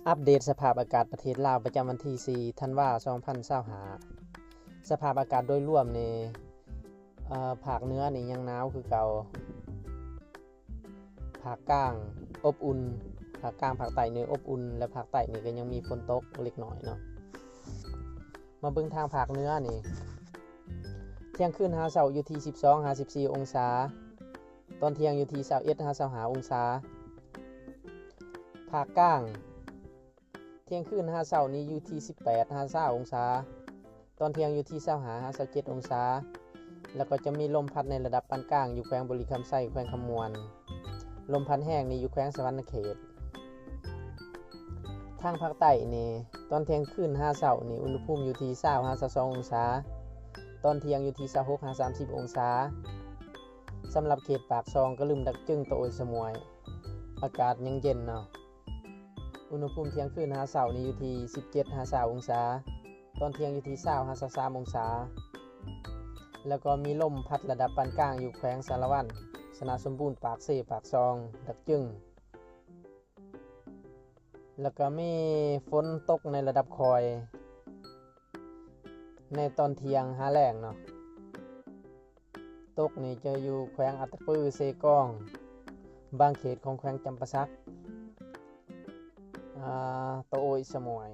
ອັບເດດສະພາບອາກາດປະເທດລາວ ປະຈຳວັນທີສີ່ ທັນວາ ສອງພັນຊາວຫ້າ. ສະພາບອາກາດໂດຍລວມນີ້ ເອີ ພາກເໜືອນີ້ຍັງໜາວຄືເກົ່າ, ພາກກາງອົບອຸ່ນ, ພາກກາງ ພາກໃຕ້ນີ້ອົບອຸ່ນ ແລະ ພາກໃຕ້ນີ້ກໍຍັງມີຝົນຕົກເລັກນ້ອຍເນາະ. ມາເບິ່ງທາງພາກເໜືອນີ້, ທ່ຽງຄືນຫາເຊົ້າຢູ່ທີ່ສິບສອງຫາສິບສີ່ອົງສາ, ຕອນທ່ຽງຢູ່ທີ່ຊາວເອັດຫາຊາວຫ້າອົງສາ. ພາກກາງ ທ່ຽງຄືນຫາເຊົ້ານີ້ຢູ່ທີ່ສິບແປດຫາຊາວອົງສາ, ຕອນທ່ຽງຢູ່ທີ່ຊາວຫ້າຫາຊາວເຈັດອົງສາ, ແລ້ວກໍຈະມີລົມພັດໃນລະດັບປານກາງຢູ່ແຂວງບໍລິຄຳໄຊ, ແຂວງຄຳມ່ວນ, ລົມພັດແຮງນີ້ຢູ່ແຂວງສະຫວັນນະເຂດ. ທາງພາກໃຕ້ນີ້ ຕອນທ່ຽງຄືນຫາເຊົ້ານີ້ ອຸນຫະພູມຢູ່ທີ່ຊາວຫາຊາວສອງອົງສາ, ຕອນທ່ຽງຢູ່ທີ່ຊາວຫົກຫາສາມສິບອົງສາ. ສຳລັບເຂດປາກຊ່ອງ ກະລຶມ ດາກຈຶງ ຕະໂອຍ ສະໝວຍ ອາກາດຍັງເຢັນເນາະ, ອຸນຫະພູມທ່ຽງຄືນຫາເຊົ້ານີ້ຢູ່ທີ່ສິບເຈັດຫາຊາວອົງສາ, ຕອນທ່ຽງຢູ່ທີ່ຊາວຫາຊາວສາມອົງສາ, ແລ້ວກໍມີລົມພັດລະດັບປານກາງຢູ່ແຂວງສາລະວັນ, ຊະນະສົມບູນ, ປາກເຊ, ປາກຊ່ອງ, ດາກຈຶງ, ແລ້ວກໍມີຝົນຕົກໃນລະດັບຄ່ອຍ ໃນຕອນທ່ຽງຫາແລງເນາະ. ຕົກນີ້ຈະຢູ່ແຂວງອັດຕະປື, ເຊກອງ, ບາງເຂດຂອງແຂວງຈຳປາສັກ, ອາ, ຕະໂອຍ ສະໝວຍ.